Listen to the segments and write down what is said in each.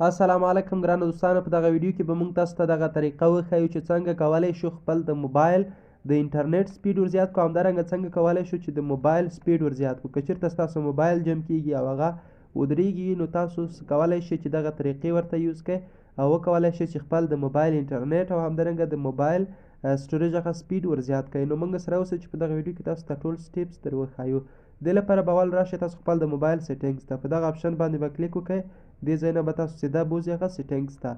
السلام علیکم ګرانو دوستانو، په دغه ویډیو کې به موږ تاسو ته دغه طریقه وښیو چې څنګه کولی شو خپل د موبایل د انټرنیټ speed ور زیات کړو، همدارنګه څنګه کولی شو چې د موبایل speed ور زیات کړو. که چېرته ستاسو موبایل jam کیږي او هغه ودریږي، نو تاسو کولی شئ چې دغه طریقې ورته use کړئ او وکولی شئ چې خپل د موبایل انټرنیټ او همدارنګه د موبایل storage هغه speed ور زیات کړئ. نو موږ سره اوسئ چې په دغه ویډیو کې تاسو ته ټول steps در وښایو. دې لپاره به اول راشئ تاسو خپل د موبایل settings ته، په دغه option باندې به کلیک وکړئ. دې ځای نه به تاسو سیده بوځئ هغه settings ته.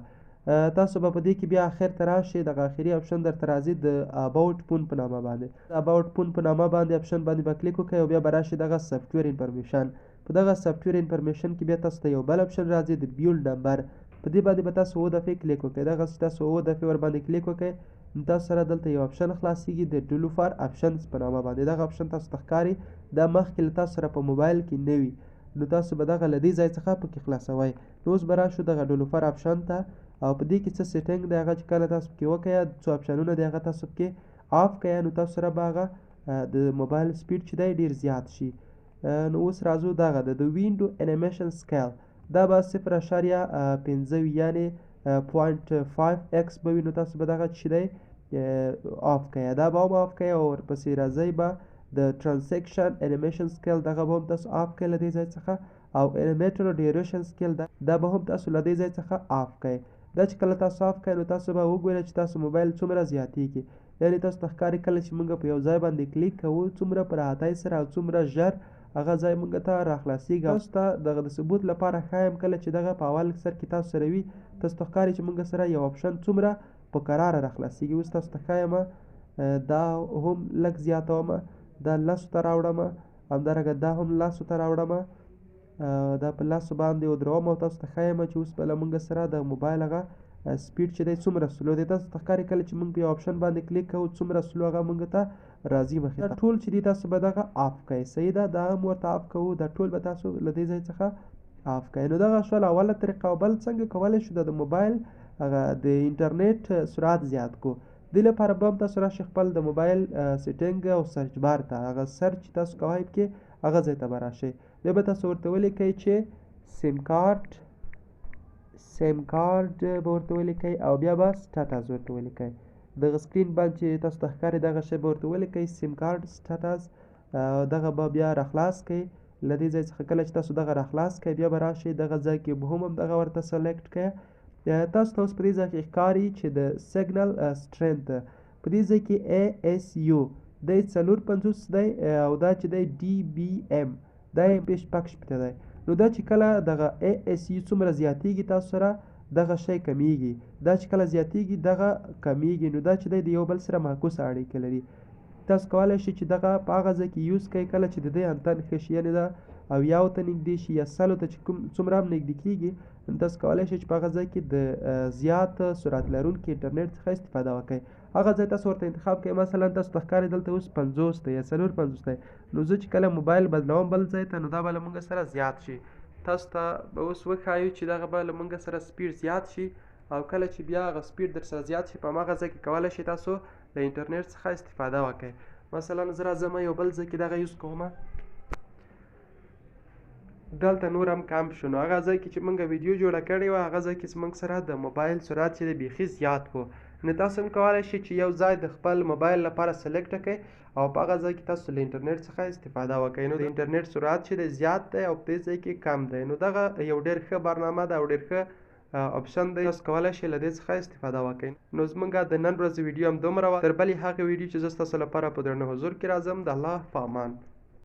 تاسو به په دې کې بیا اخر ته راشئ، دغه اخري option درته راځي د about phone په نامه باندې. about phone په نامه باندې option باندې به کلیک وکړئ او بیا به راشئ دغه software information. په دغه software information کې بیا تاسو ته یو بل option راځي د build number. په دې باندې به تاسو اووه دفعې کلیک وکړئ. دغه چې تاسو اووه دفعې ورباندې کلیک وکړئ، نو تاسو سره دلته یو option خلاصیږي د developer options په نامه باندې. دغه option تاسو ته ښکاري، دا مخکې له تاسو سره په موبایل کې نه وي، نو تاسو به دغه له دې ځای څخه پکې خلاصوئ. نو اوس به راشو دغه developer option ته او په دې کې څه setting دی هغه چې کله تاسو پکې وکړئ، څو option ونه دی هغه تاسو پکې off کړئ، نو تاسو سره به هغه د موبایل speed چې دی ډېر زیات شي. نو اوس راځو دغه د window animation scale، دا به 0.5 وي، یعنې 0.5 x به وي. نو تاسو به دغه چې دی off کړئ، دا به هم off کړئ. او ورپسې راځئ به د transition animation scale، دغه به هم تاسو off کړئ له دې ځای څخه. او animator duration scale دا به هم تاسو له دې ځای څخه off کړئ. دا چې کله تاسو off کړئ، نو تاسو به وګورئ چې تاسو موبایل څومره زیاتیږي. یعنې تاسو ته ښکاري کله چې موږ په یو ځای باندې کلیک کوو، څومره په راحتۍ سره او څومره ژر هغه ځای موږ ته راخلاصیږي. تاسو ته دغه د ثبوت لپاره ښایم کله چې دغه په اول سر کې تاسو سره وي، تاسو ته ښکاري چې موږ سره یو option څومره په کراره راخلاصیږي. اوس تاسو ته ښایم دا هم لږ زیاتوم، دا لسو ته راوړم، همدارنګه دا هم لسو ته راوړم، دا په لسو باندې ودروم او تاسو ته ښایم چې اوس به له موږ سره د موبایل هغه speed چې دی څومره slow دی. تاسو ته ښکاري کله چې موږ په یو option باندې کلیک کوو، څومره slow هغه موږ ته راځي مخې ته. ټول چې دی تاسو به دغه off کړئ، صحیح ده، دا هم ورته off کوو، دا ټول به تاسو له دې ځای څخه off کړئ. نو دغه شول اوله طریقه. او بل څنګه کولی شو د موبایل هغه د انټرنیټ سرعت زیات کړو؟ دې لپاره به هم تاسو راشئ خپل د موبایل setting او search bar ته، هغه search چې تاسو کوئ پکې هغه ځای ته به راشئ. بیا به تاسو ورته ولیکئ چې SIM card، SIM card به ورته ولیکئ او بیا به status ورته ولیکئ. دغه screen باندې چې تاسو ته ښکاري دغه شی به ورته ولیکئ، SIM card status. دغه به بیا راخلاص کړئ له دې ځای څخه. کله چې تاسو دغه راخلاص کړئ، بیا به راشئ دغه ځای کې به هم دغه ورته select کړئ. تاسو ته اوس په دې ځای کې ښکاري چې د signal strength په دې ځای کې ASU دی 54 دی او دا چې دی dBm دا یې 66 دی. نو دا چې کله دغه ASU څومره زیاتیږي، تاسو سره دغه شی کمیږي، دا چې کله زیاتیږي دغه کمیږي. نو دا چې دی د یو بل سره معکوسه اړیکه لري. تاسو کولی شئ چې دغه په هغه ځای کې use کړئ کله چې د دې انتن ښه شي، یعنې دا 70 ته نږدې شي یا 100 ته چې کوم څومره هم نږدې کیږي، نو تاسو کولی شئ چې په هغه ځای کې د زیات سرعت لرونکي انټرنیټ څخه استفاده وکړئ. هغه ځای تاسو ورته انتخاب کړئ. مثلا تاسو ته ښکاري دلته اوس 50 دی یا 54 دی، نو زه چې کله موبایل بدلوم بل ځای ته، نو دا به له موږ سره زیات شي. تاسو ته به اوس وښایو چې دغه به له موږ سره speed زیات شي او کله چې بیا هغه speed در سره زیات شي، په هماغه ځای کې کولی شئ تاسو له انټرنیټ څخه استفاده وکړئ. مثلا زه راځم یو بل ځای کې دغه use کوم، دلته نور هم کم شو. نو هغه ځای کې چې موږ ویډیو جوړه کړې وه، هغه ځای کې زموږ سره د موبایل سرعت چې دی بیخي زیات و. نو تاسو هم کولی شئ چې یو ځای د خپل موبایل لپاره select کړئ او په هغه ځای کې تاسو له انټرنیټ څخه استفاده وکړئ. نو د انټرنیټ سرعت چې دی زیات دی او په دې ځای کې کم دی. نو دغه یو ډېر ښه برنامه ده او ډېر ښه option دی، تاسو کولی شئ له دې څخه استفاده وکړئ. نو زموږ د نن ورځې ویډیو هم دومره وه. تر بلې هغې ویډیو چې زه ستاسو لپاره په درنه حضور کې راځم، د الله په امان.